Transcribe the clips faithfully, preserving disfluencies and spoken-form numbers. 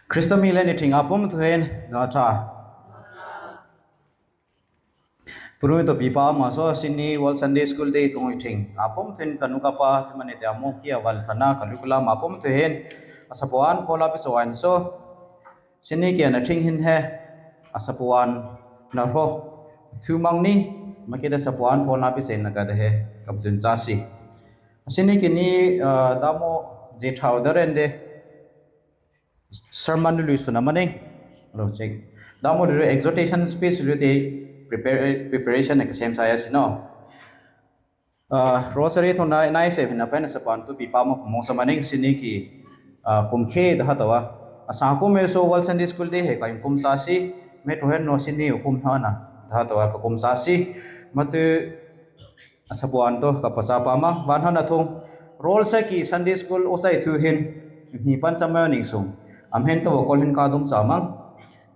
Christa mi le ni thing apum thuin jatha. Purumi to pipa ma so Sydney World Sunday School Day thung i thing apum thuin kanu kapa tumani te amo ki aval thana kalu kula ma apum thuin asapuan pola pisawan so Sydney ke na thing hin he asapuan na ho thu mang ni makita sapuan pola pisain na ka de he kaptun chasi. Sydney ke ni damo je thau da ren de sermon lui suna maning. Lo check. Damo lui exhortation speech lui te prepare preparation ka sem saya sino. Rosary thona nai se na pen sapan tu pipa mo mo sa maning Sydney ki kum khe da ha tawa. Asa kum me so World Sunday School Day he ka kum sa si me to hen no Sydney kum ha na da ha tawa ka kum sa si. Matu asapuan to ka pasa pa ma van hana thung rol sa ki Sunday school osai thu hin ni pan chama ning sung am hen to kol hin ka dum cha mang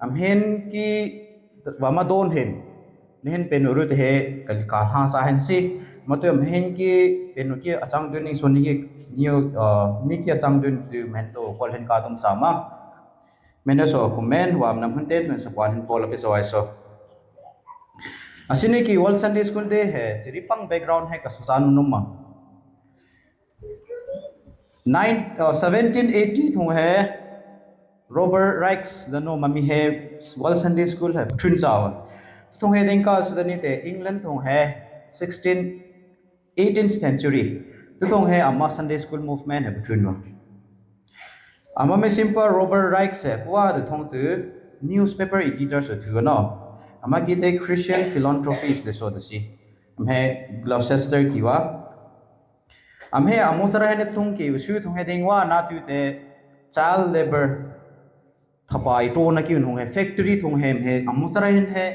am hen ki wa ma don hin ni hin pen uru te he ka li ka ha sa hen si matu am hen ki pen ki asang dun ning sung ni ki ni ki asang dun tu men to kol hin ka dum cha mang. Mena so kumen wam nam hun te tun sa kwan hin pol a piso ai so. Asini ki World Sunday School Day he chiri pang background he ka susan numa. Nine uh, seventeen eighty thung he Robert Raikes da no mami he World Sunday School he thun chawa. Thung he ding ka sudani te England thung he sixteen eighteenth century tu thung he ama Sunday School movement he thun wa. Ama me simple Robert Raikes he kuwa tu thung tu newspaper editor so thu no. Ama ki te Christian philanthropist de so de si. Am he Gloucester ki wa. Am he amo sara he ne thung ki su thung he ding wa na tu te child labor thapa i to na ki hung he factory thung he he amo sara hin he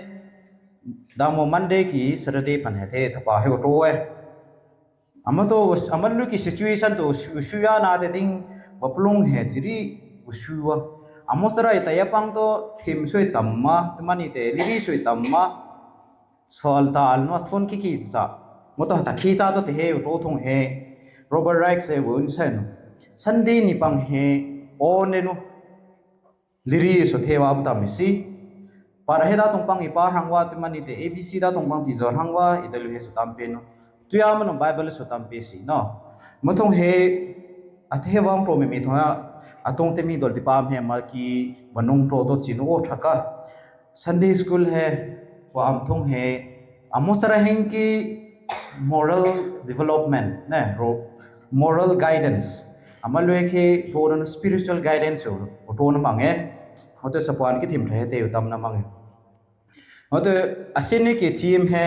damo Monday ki Saturday pan he the thapa he to he. Ama to ama lu ki situation to su su ya na te ding ba plung he chiri u su wa. Amo sara i ta ya pang to thim sui tamma mani te liri sui tamma. Sol ta al no thon ki ki cha. Mo to ta ki cha to te he u to thung he. Robert Raikes he wun sen. Sunday ni pang he o ne nu. Liri so thewa bu tam si. Para he da tong pang i pa hang wa tu mani te A B C da tong pang ki zor hang wa i da lu he so tam pe no. Tu ya mano Bible so tam pe si no. Mo thung he a the wang to me mi thung a tong te mi dol ti pa he ma ki ba nung to to chi no o thaka. Sunday school he wa am thung he amo sara heng ki moral development ne ro moral guidance ama lue khe to na spiritual guidance o to na mange hote sapuan ki thim the te tam na mange hote asini ki thim he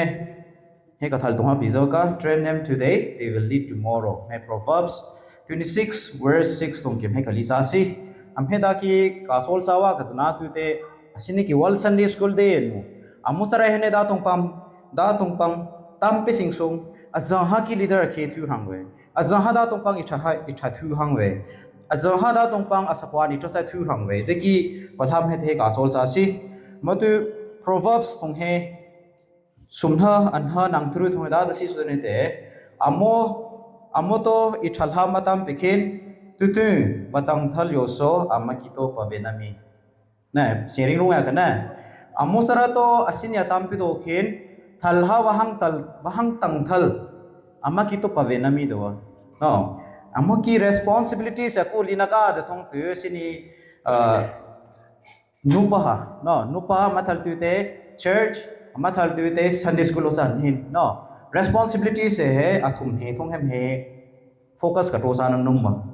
he ka thal tung ha pizo ka train them today they will lead tomorrow he Proverbs twenty-six verse six tung kim he ka lisa si am he da ki ka sol sawa ka tuna tu te asini ki World Sunday School Day nu amu sara he ne da tung pam da tung pam tam pe sing sung a za ha ki leader ke thu hang we a za ha da tung pang i tha ha i tha thu hang we a za ha da tung pang a sakwa ni to sa thu hang we de ki palam he the ka sol sa si matu Proverbs thung he sum ha an ha nang thuru thung da da si su ne te amo amo to i tha ha ma tam pe khin tu tu ba tang thal yo so ama ki to pa be na mi Na, sharing rung ya kana. Amusara to asinia tampi to khin, thal ha wahang tal, wahang tang thal. Ama ki to pavena mi do. No. Ama ki responsibilities aku lina ka da thong tu sini uh, nupa ha. No, nupa mathal tu te church, mathal tu te Sunday school osan hin. No. Responsibilities he athum he thong hem he focus ka to sanam numma.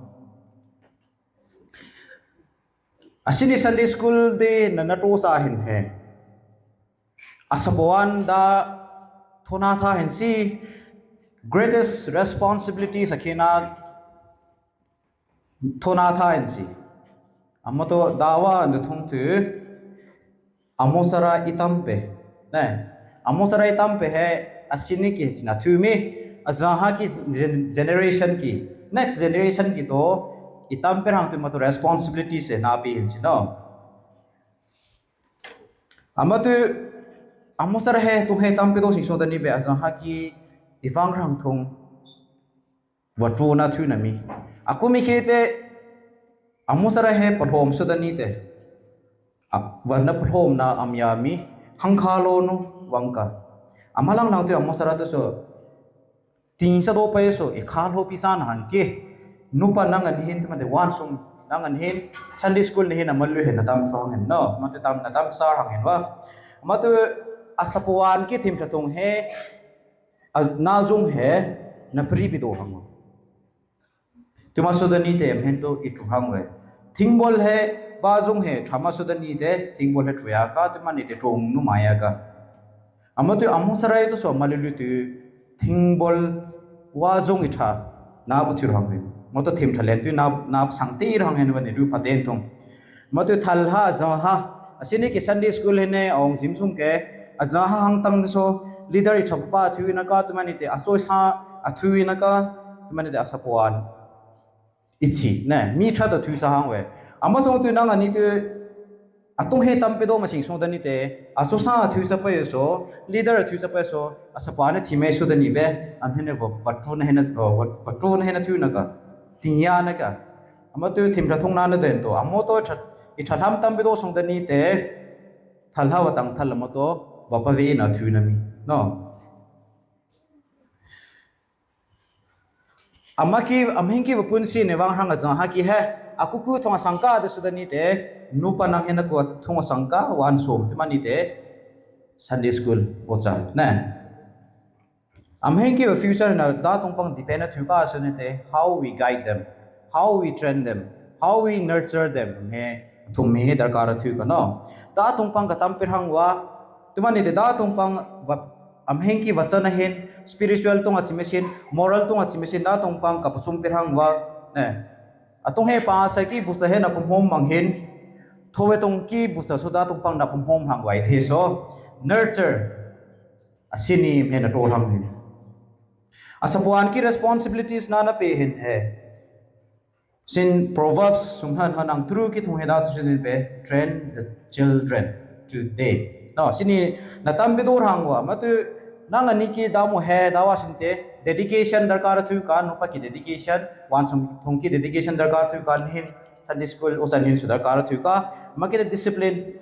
Asini Sunday school de na na to sa hin he. Asabuan da thona tha hin si greatest responsibility sakina thona tha hin si. Amato dawa na thung tu Amusara itampe. Ne? Amusara itampe he asini ki china thumi. Azaha ki generation ki. Next generation ki to itampe rang tu matu responsibility se na pi hin sino. Amatu amusara he tu he tampe to sing so tani be azaha ki ivang rang thung. Vatu na thu na mi. Akumi khete Amusara he palhom sudani te. Vanna palhom na amya mi hangkha lo nu vangka. Amalang lang tu amusara tu so ting sa do pa so i kha lo pi san hang ke. Nupa nang an hin tu ma de wan sum nang an hin Sunday school ni hin amalu hin na tam so hang hin no. Ma tu tam na tam sa hang hin wa. Ma tu asapuan ki thim thatung he na zung he na pri bi do hang. Tuma sudani te amhen tu i thu hang ve. Thingbol he ba zung he thama sudani te thingbol he thuya ka tuma ni te thong nu maya ka. Ama tu amusarai tu so malulu tu thingbol wa zung i tha na bu thu hang ve. Mo to thim thalen tu na na sang ti hang hen ve ni ru phaten thong. Matu thalha, azaha. Asini ki Sunday school hine, ong jim sum ke. Azaha hang tang so, leader i thapa thu ina ka, tumani te, aso sa, athu ina ka, tumani te, asapuan. Ichi, ne, mi tha to thu sa hang ve. Ama thong tu nang ani tu, atung he tam pe do ma sing song dani te, aso sa, athu sa pe so, leader athu sa pe so, asapuan ne thi me so dani ve, am hine vo, vatu na hina, vo, vatu na hina thu na ka. Tinya na ka. Ama tu thim ra thung na na den to. Amo to i tha lam tam bi do song dani te. Thal ha wa tang thal ama to. Ba pa ve na thu na mi. No. Ama ki, amhin ki va pun si ne vang hang a zang ha ki he. Akuku thong a sangka de su dani te. Nupa nang hena ko thong a sangka wan som te mani te. Sunday school o cha. Ne. Amhen ki future na da tong pang depend a thu ka so ne te how we guide them, how we train them, how we nurture them he thum he darkar a thu ka no. Da tong pang ka tam pe hang wa tumani te da tong pang va amhen ki vachana hin spiritual tong a chi machine, moral tong a chi machine da tong pang ka pasum pe hang wa ne. Atong he pa sa ki bu sa he na pum hom mang hin. Thowe tong ki bu sa so da tong pang na pum hom hang wai the so nurture. Asini mhen a to hang hin. Asapuan ki responsibilities na na pe hin he. Sin Proverbs sum han han ang tru ki thung he da tu sin pe train the children today. No, sini na tam bi do hang wa matu nang ani ki da mu he da wa sin te dedication darkar thu ka nupa ki dedication wan sum thung ki dedication darkar thu ka hin Sunday school o san hin su darkar thu ka ma ki discipline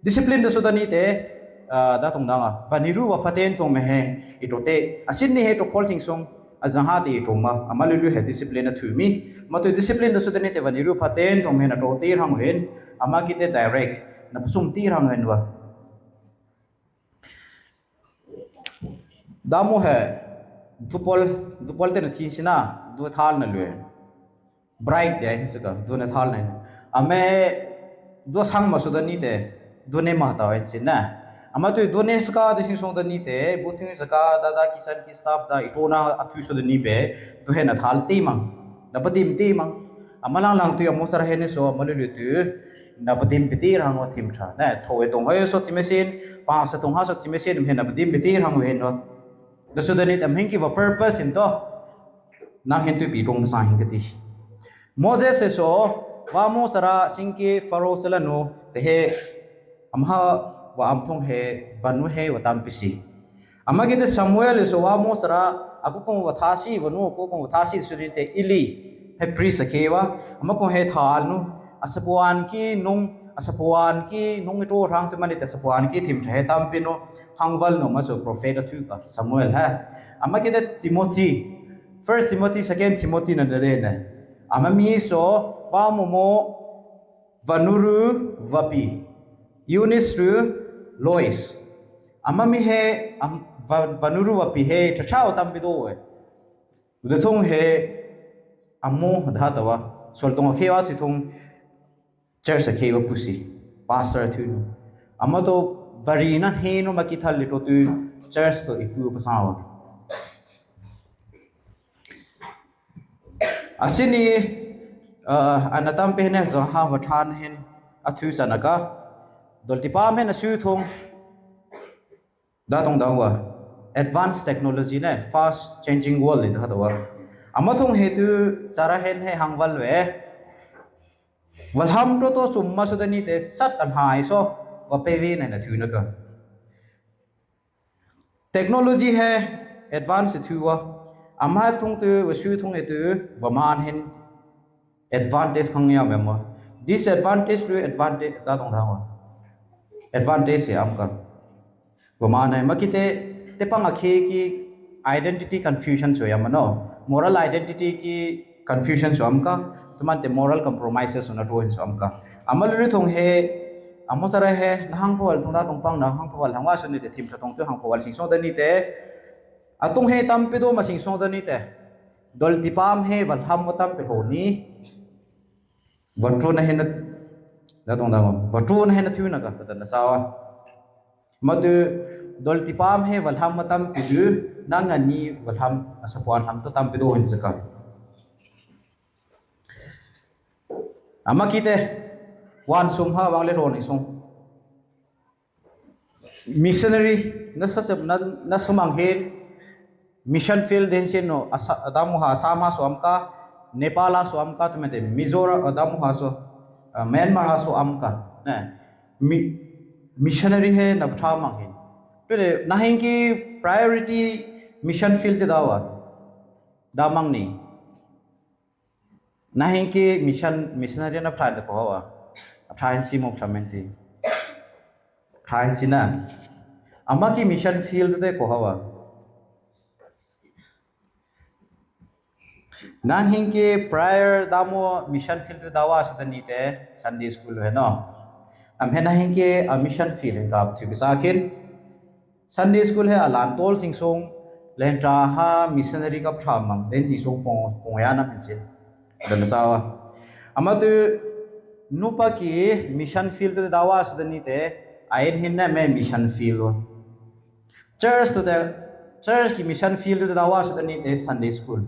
Discipline da sudani te da tong danga vaniru va phaten tong me he ito te asin ni he to khol sing sung azaha te ito ma ama lulu he discipline a thumi matu discipline da sudani te vaniru phaten tong me na to te rang hen ama kite direct na pusum ti rang hen wa damu he dupol dupol te na chin sina du thal na lue Bright de sika duna thal nai. Ame do sang ma so da ni te dune ma ta en sin na. Ama tu dune saka de sing song da ni te bu thing saka da da kisan ki staff da itona athu so da ni be du he na thal ti mang. Na padim ti mang. Ama lang lang tu ya mo sar he ne so ma lu lu tu na padim piti rang wa thim tha. Na tho e tong hoi so ti me sin pa sa tong ha so ti me sin he na padim piti rang we no. Da so da ni tam hin ki va purpose in to. Nang hin tuipi tong masang hin kati. Moses so, va Mosara singki Pharaoh selanu, te he, amha va amthong he, vanu he, va tampi si. Ama kite Samuel so, va Mosara, aku kong va thasi, vanu, aku kong va thasi, suni te Eli, he priest a keva, ama kong he thal nu, asapuan ki nung, asapuan ki nung ito rang tu mani te asapuan ki thim he tampi nu, hangval nu, ma so prophet a tu ka, Samuel ha. Ama kite Timothy, First Timothy, Second Timothy na dade na. Ama mi so, va momo, vanuru, vapi. Eunice ru, Lois. Ama mi he, am, va, vanuru, vapi he, cha cha tam bido e. Uda thung he, amo, dha tawa. Sol tong a khewa thi thung, Church a kei va pusi, pastor thu nu. Ama to vari na he no ma kithal le to tu church to ipu pa sa wa. Asini, uh, ana tam pe ne zo ha va than hin a thu sa na ka. Dol ti pa me na su thong. Da tong da wa. Advanced technology ne, fast changing world le da wa. Ama thong he tu chara hen he hang val ve. Valham to to sum ma so da ni te sat an hai so va pe ve na na thu na ka. Technology he advance thu wa ama thung tu va su thung e tu va man hin advantage khang ya me ma. Disadvantage to advantage, ta tong ta ho. Advantage se am ka. Goma na, ma kite, te pang a khe ki identity confusion chu yam no. Moral identity ki confusion chu am ka. Tumante moral compromises na to chu am ka. Ama lulu thong he, ama sara he, na hang pawal thong da thong pang na hang pawal hang wa sun ni te thim sa thong tu hang pawal sing song da ni te. Atung he tampi do ma sing song da ni te. Dol ti pam he, wal ham wa tampi ho ni. Vatru na hena, da tong da ngo. Vatru na hena thu na ka, ka ta na sawa. Matu dol ti pam he, wal ham ma tampi du, na nga ni wal ham, asa puan ham to tampi do hin saka. Ama kite, wan sum ha wang le ro ni sung. Missionary, na sa, na, na sumang hin, mission field din sin no, asa, adamu ha, Assam ha so am ka, Nepal ha so am ka, tumete, Mizoram, adamu ha so, uh, Myanmar ha so am ka, ne, mi, missionary he na pha mang hin. Pele, na hin ki priority mission field te dawa, da mang ni. Na hin ki mission, missionary na pha de ko hawa. Pha hin si mo pha menti. Pha hin si na. Ama ki mission field de ko hawa. Na hin ki prior damo mission field de dawa sa ni te Sunday school he no. Am he na hin ki a mission field hin ka thu bisa kin. Sunday school he alan tol sing song, len tra ha missionary ka pha mang, den sing song pong, pong ya na min chin. Dan sawa. Ama tu nupa ki mission field tu dawa su ni te, ain hin na me mission field. Church tu te, church ki mission field tu dawa su ni te Sunday school.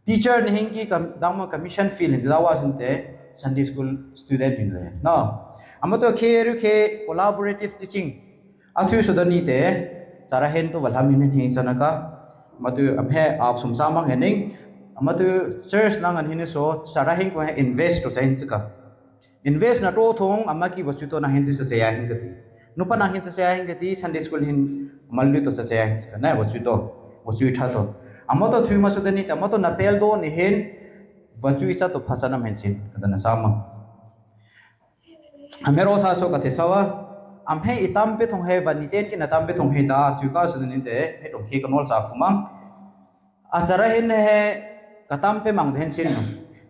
Teacher ni hin ki kam, dang ma ka mission field hin dawa su te Sunday school student hin le. No. Ama tu ke ru ke collaborative teaching. Athu sudani te, chara hen tu valam hin hin sana ka, matu am he ap sum samang hening, matu church nang an hin so, chara hen ko he invest to sahin chika. Invest na to thong, ama ki vachu to na hin tu sa saya hin kati. Nupa na hin sa saya hin kati, Sunday school hin malu to sa saya hin chika, na vachu to, vachu tha to. Ama to thu ma sudani te, ama to na pel do ni hin, vachu isa to phasa na men sin, kata na samang. Amero sa so ka the sawa, am he itam pe thong he van ni ten ki na tam pe thong he da, chu ka su ni te, he thong ke ka nol sa phumang. Asara hin he ka tam pe mang den sin no.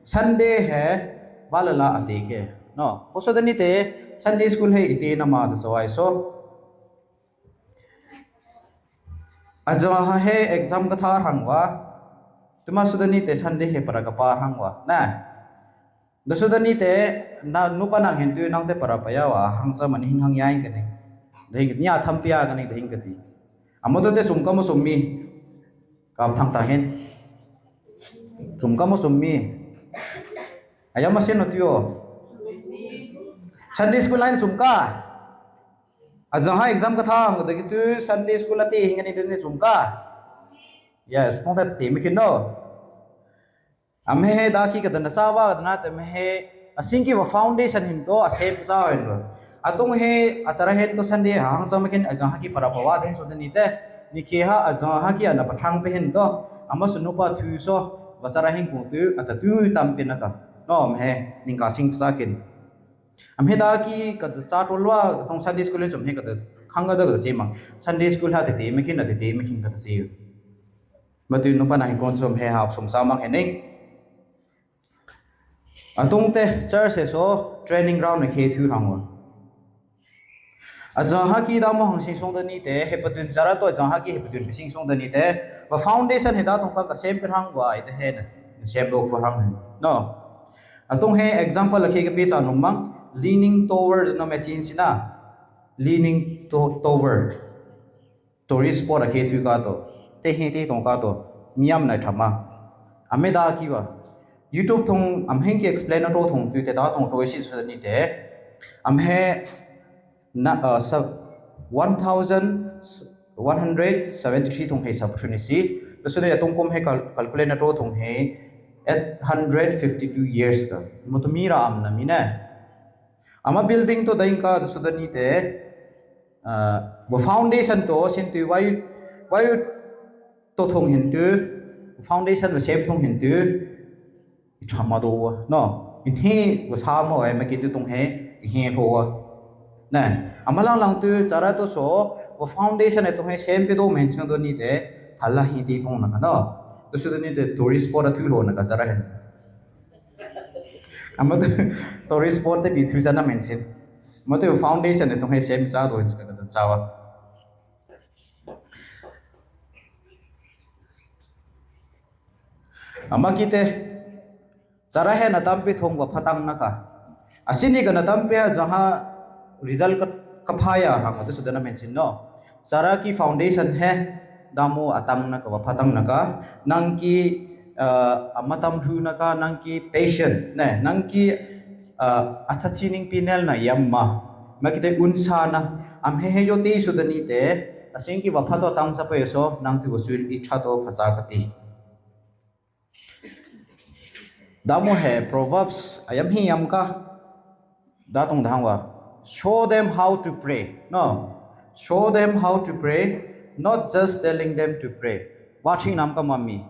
Sunday he balala ate ke. No, ko so ni te Sunday school he ite na ma da so ai so. Ajo ha he exam ka tha rang wa. Tuma su ni te Sunday he para ka pa rang wa. Na. Da su ni te na nupa nang hin tu nang te para pa ya wa hang sa mani hin hang ya hin ka ni. Da hin ni a tham pia ka ni da hin ka ti. Amo to te sum ka mo sum mi. Ka thang ta hin. Sum ka mo sum mi. Aya ma sen no tu yo. Sunday school line sum ka. Ajo ha exam ka tha ang da ki tu Sunday school ate hin ka ni te ni sum ka. Yes, kong ta te mi kin no. Am he da ki ka dan sa wa da na te me he, asing ki wa foundation hin to, a sem sa hin lo. Atung he, achara hen to Sunday ha hang sa ma kin, ajo ha ki para pa wa den so ni te. Ni ke ha, ajo ha ki ana pa thang pe hin to. Ama su nupa thu so, wa chara hin kong tu, ata tu tam pe na ka. No, am he, ning ka sing sa kin. Am he da ki ka da cha to lwa, da thong Sunday school chom he ka da khang ka da ka da che mang. Sunday school ha te te me khin, na te te me khin ka da che. Matu nupa na hin kon chom he ha sum sa mang he ning. Atung te church he so training ground na khe thu rang wa. Ajo ha ki da mo hang sing song da ni te, he patun chara to ajo ha ki he patun pi sing song da ni te. Wa foundation he da tong ka ka sem pe rang wa, ite he na sem lo ko rang he. No. Atung he example la ke ka pisa nung mang, leaning tower na me chin sina. Leaning to-, tower. Tourist spot a ke tu ka to. Te he te tong ka to. Miam na thama. Ame da ki wa. YouTube thong am heng ki explain na to thong tu te da thong to isi su ni te. Am he na, uh, sa one thousand one hundred seventy-three thong he sa phu ni si. To su de tong kom he cal-, calculate na to thong he eight hundred fifty-two years ka. Mo to mi ra am na mi na. Ama building to daing ka su da ni te, uh, wa foundation to sin tu wai, wai to thong hin tu, foundation wa sem thong hin tu, i thama do wa, no. Inhi, vasa mo e, ma kiti tung he, inhi ho. Ne, amalang lang tu, chara tu so, va foundation e tung he, sempi do men sing do ni te, thala hi ti tung na ka no. Tu su do ni te, tourist spot a tu lo na ka chara hen. Ama tu, tourist spot te pi tu jana men sin. Ma tu foundation e tung he, sem sa do hin ka ta chawa. Ama kite, chara he na tampi thong va phatang na ka. Asini ka na tampi ha jaha result ka, ka phaya hang, tu su dana men sin no. Chara ki foundation he, damu atang na ka, va phatang na ka. Nang ki, uh, amatam hu na ka, nang ki patient, ne, nang ki, uh, athachi ning pinel na yamma. Ma kite unsa na, am he he yo te su dani te, asing ki va phato tang sa pe so, nang tu va su i tha to phasa ka ti. Damu he Proverbs, ayam hi yam ka. Datung dahang wa. Show them how to pray. No. Show them how to pray, not just telling them to pray. Wa thing nam ka mami.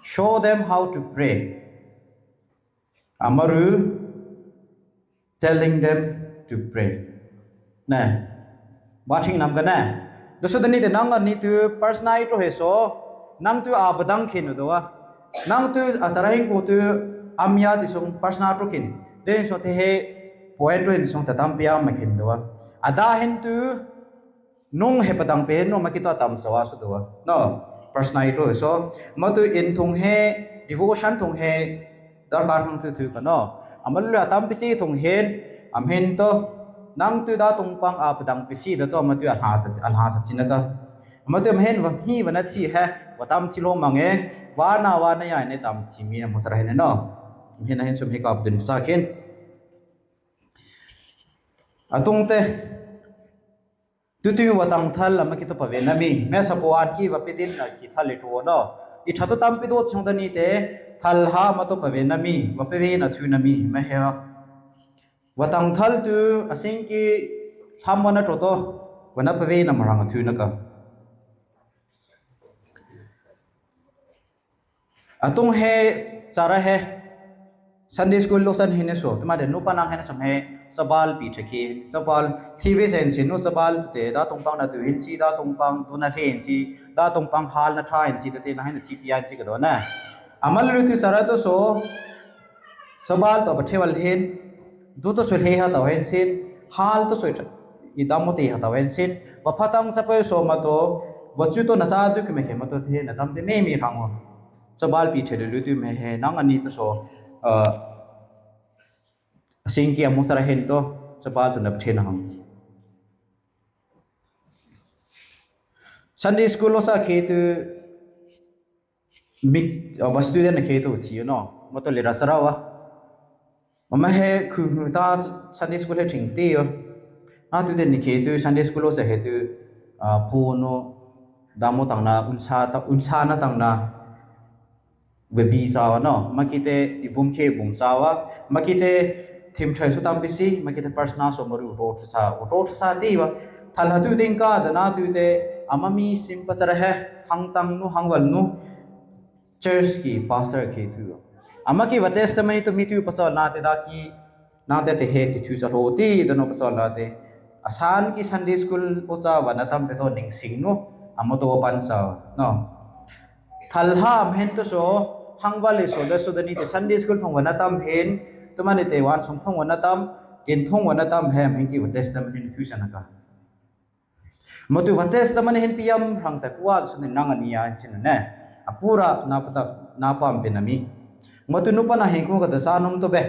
Show them how to pray. Amaru telling them to pray. Ne. Wa thing nam ka ne. Dosu dani te nang ani tu personal to he so. Nang tu abadang khin do wa. Nang tu asara hing ko tu amya ti sung personal to khin. Den so te he point to hin sung tatam pia ma khin do wa. Ada hin tu nung he padang pe hin no ma kito tam sawa su do wa. No, personal to so. Ma tu in thung he, devotion thung he, darkar thung tu tu ka no. Amal lu atam pisi thung hin, am hin to. Nang tu da tung pang a padang pisi da to ma tu alha sa, alha sa china ka. Ama tu mahen va hi va na chi he, va tam chi lo mange, va na va na ya ne tam chi mi mo chara he ne no. Mahen na hin sum hi ka abdun sa khin. Atung te, tu tu va tang thal ama ki to pa ve na mi, me sa po an ki va pe din na ki thal le tu no. I tha to tam pi do chung da ni te, thal ha ma to pa ve na mi, va pe ve na thu na mi, ma he va. Va tang thal tu, asing ki tham va na to to, va na pa ve na ma rang thu na ka. Atung he, chara he, Sunday school lo san hin so, tuma de nupa nang hin som he, sabal pi thaki, sabal, T V sen sin nu sabal tu te, da tung pang na tu hin si, da tung pang tu na hen si, da tung pang hal na tha hin si, da te na hin si ti yan si ka do na. Amal lu tu chara to so, sabal to ba thewal hin, du to so he ha to hin sin, hal to so i dam mo te ha to hin sin, va phatang sa pe so ma to, va chu to na sa du ki me he ma to te na dam te me mi rang o. Sabal pi thelu lu tu me he, nang ani to so, uh, sing ki amu sara hen to, sabal to na phe na hang. Sunday school lo sa khe tu, mi, uh, va student na khe tu thi no, ma to le ra sara wa. Mama he khu ta Sunday school he thing te yo. Na tu de ni khe tu Sunday school lo sa he tu, uh, pu no, damo tang na, unsa ta, unsa na tang na. Ve bi sawa no, ma kite i bum khe bum sawa, ma kite thim thai su tam pisi, ma kite personal so maru ro thu sa, ro thu sa ti wa. Thal ha tu ding ka da na tu te, ama mi sim pa chara he, hang tang nu, hang wal nu, church ki pastor ki tu. Ama ki va testimony to mi tu pa so na te da ki, na te te he ki thu sa ro ti da no pa so na te. Asan ki Sunday school o sa va na tam pe to ning sing nu, ama to pan sa, no. Thal ha am hen to so, hang va le so da so da ni te Sunday school thong va na tam hen, tu ma ni te wan song thong va na tam, kin thong va na tam hem hen ki va testimony thu sa na ka. Ma tu va testimony hin piam rang ta kuwa su ni nang ani ya chin ne. Apura na pata na pam pe na mi. Ma tu nu pa na hin ku ka ta sa nom to be.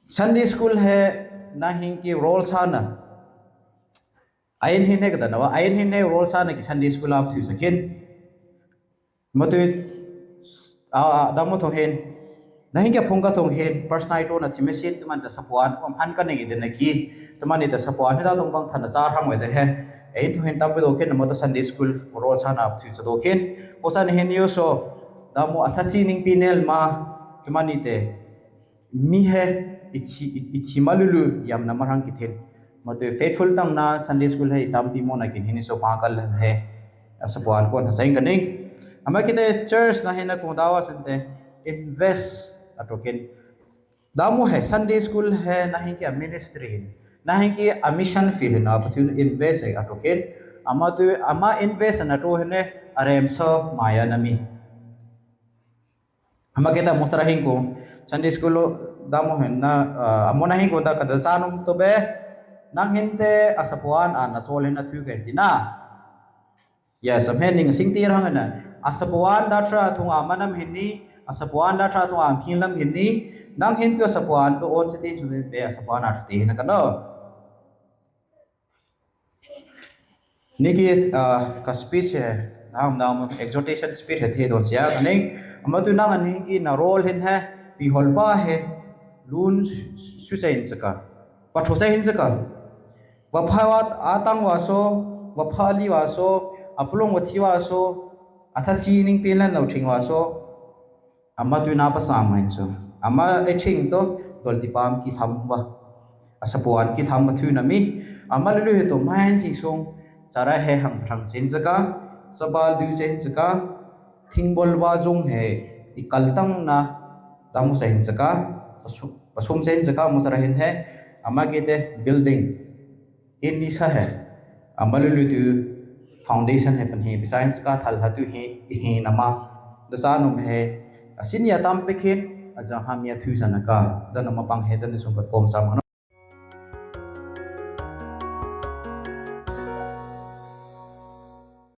Sunday school he na hin ki role sa na. Ain hin he ka ta na wa, ain hin he role sa na ki Sunday school ap thu sa kin. Ma tu, a, a, damo thong hen. Na hin kia phung ka thong hen, personal to na chi me sin, tu man ta sapuan, um han ka ning i de na ki, tu man i ta sapuan, ni da thong bang than na sa rang we de he. E in thong hen tam pe do khen, na ma ta Sunday school, ro sa na tu sa do khen. O san hen yo so, damo a tha chi ning pi nel ma, tu man i te. Mi he, i chi, i, i chi ma lulu, yam na ma rang ki then. Ma tu faithful tang na Sunday school he, i tam pi mo na kin hin i so pa ka le he. Asa puan kon hasai ka ning. Ama kite church na hina kung dawa sante invest ato kin. Damu he Sunday school he nahin ki a ministry hin, nahin ki a mission field hin a Pathen invest he a token. Ama tu ama invest na to hin he a remsa maya nami. Ama kita musra hin ko Sunday school lo damu hin na, uh, amona hin ko da kada sanum to be. Nang hinte asapuan a na sol hin a thu ka tina. Yes, a hmening sing tir hang na. Asapuan da tra thung a manam hin ni, asapuan da tra thung a hmil lam hin ni, nang hin tu asapuan tu on siti chu be asapuan a ti na ka no. Niki, uh, ka speech he, nam nam exhortation speech he the don sia ka ning. Ama tu nang ani ki na role hin he, pi hol pa he, lun su sa hin saka. Pa thu sa hin saka. Va pha wa atang wa so, va pha li wa so, apulung wa thi wa so, atha chi ning pin lan lo thing wa so. Ama tu na pa sa mai so. Ama e thing to dol ti pam ki tham wa. Asapuan ki tham ma thu na mi. Ama lulu he to mai si sung. Chara he hang thang chen saka. Sabal du chen saka. Thingbol wa zung he. I kaltang na. Tamu sa hin saka. Pasum sa hin saka mu chara hin he. Ama kite building. In ni sa he. Ama lulu tu foundation he pan he. Bisa hin saka thal ha tu he. He nama. Da sa num he. Asin ya tam pekin. Aza ha mi a thu sa na ka. Da nama pang he. Da ni sung pat kom sa ma.